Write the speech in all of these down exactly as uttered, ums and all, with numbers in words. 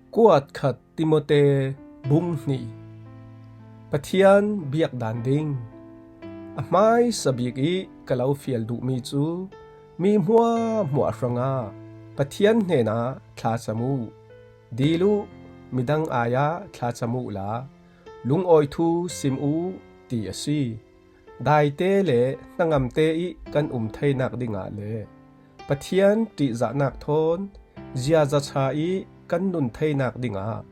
Kuat khat Timote bung hnih. Pathian biak dan ding. A hmaisa bik ih ka lo fial duhmi cu mi hmuahhmuah hrangah Pathian hnenah thlacam uh. Dil uh, midang ai-ah thlacam uhla lungawi thu sim uh, ti a si. Daite le hnangamte ih kan um theinak dingah le Pathian ṭihzahnak thawn ziaza ṭha ih kan nun theinak dingah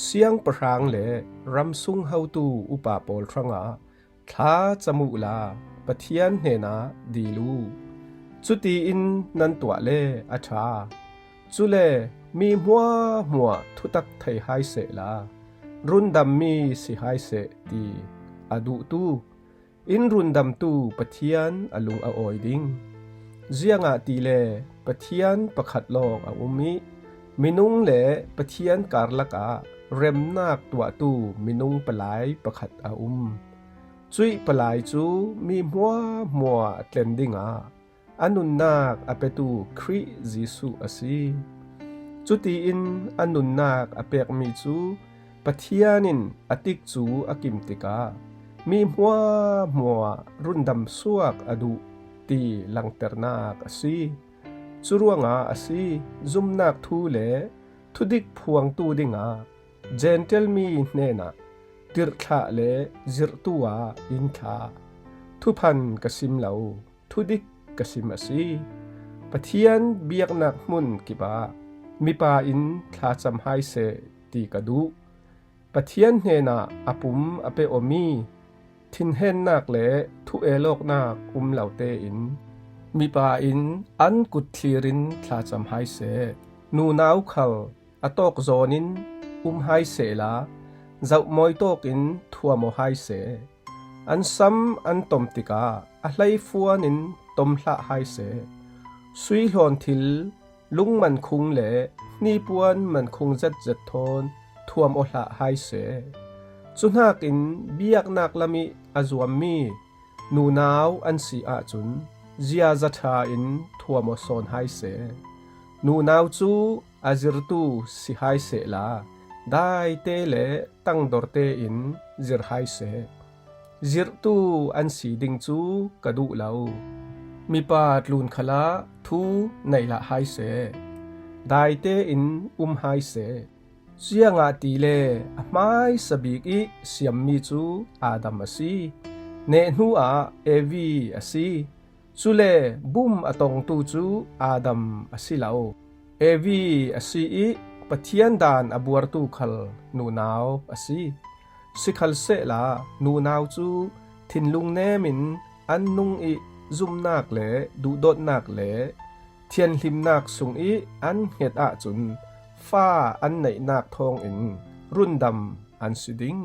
siangpahrang le ramsung hotu upa pawl hrangah thlacam uhla Pathian hnenah dil uh. Cutiin nan tuah le a ṭha. Cule mi hmuahhmuah thutak thei hai sehla rundammi si hai seh, ti a duhtu in rundamtu Pathian a lung a awi ding. Ziangahtile Pathian pakhat lawng a um ih minung le Pathian karlakah remnak tuahtu minung palai pakhat a um. Cuih palai cu mi hmuahhmuah a tlen dingah a nunnak a petu Khrih Jesuh a si. Cutiin a nunnak a pekmi cu Pathian in a tikcu a kim tikah mi hmuahhmuah rundam suak a duh, ti langternak a si. Curuangah a si, zumnak thu le thudik phuangtu dingah Gentile mi hnenah tirhthlah le zirhtu ah in thlah. Thuphan ka sim lo, thudik ka sim a si. Pathian biaknak hmun kipah mipa in thlacam hai seh, ti ka duh. Pathian hnenah a pum a pe awmi thinhennak le thu-el awknak um lo tein mipa in an kut thlir in thlacam hai seh. Nunau khal a tawk zawnin um hai sehla zohmawi tawkin thuam aw hai seh. An sam an tom tikah a hleifuan in tom hlah hai seh. Sui hlawn thil lungmankhung le hnipuan mankhung zetzet thawn thuam aw hlah hai seh. Cuhnakin biaknak lam ih a zuammi nunau an si ahcun ziaza ṭha in thuam aw sawn hai seh. Nunau cu a zirtu si hai sehla daite le tangdor tein zir hai seh. Zirhtu an si ding cu ka duh lo. Mipa tlun khalah thu nei hlah hai seh. Daite in um hai seh. Ziangahtile a hmaisa bik ih siammi cu Adam a si. Neh hnuah Evi a si. Cule bum a tongtu cu Adam a si lo. Evi a si ih Pathian daan a buartu khal nunau a si. Sikhalsehla nunau cu thinlung nemin an nung ih zumnak le duhdawtnak le thianhlimnak sungih an hnget ahcun fa an neihnak thawngin rundam an si ding.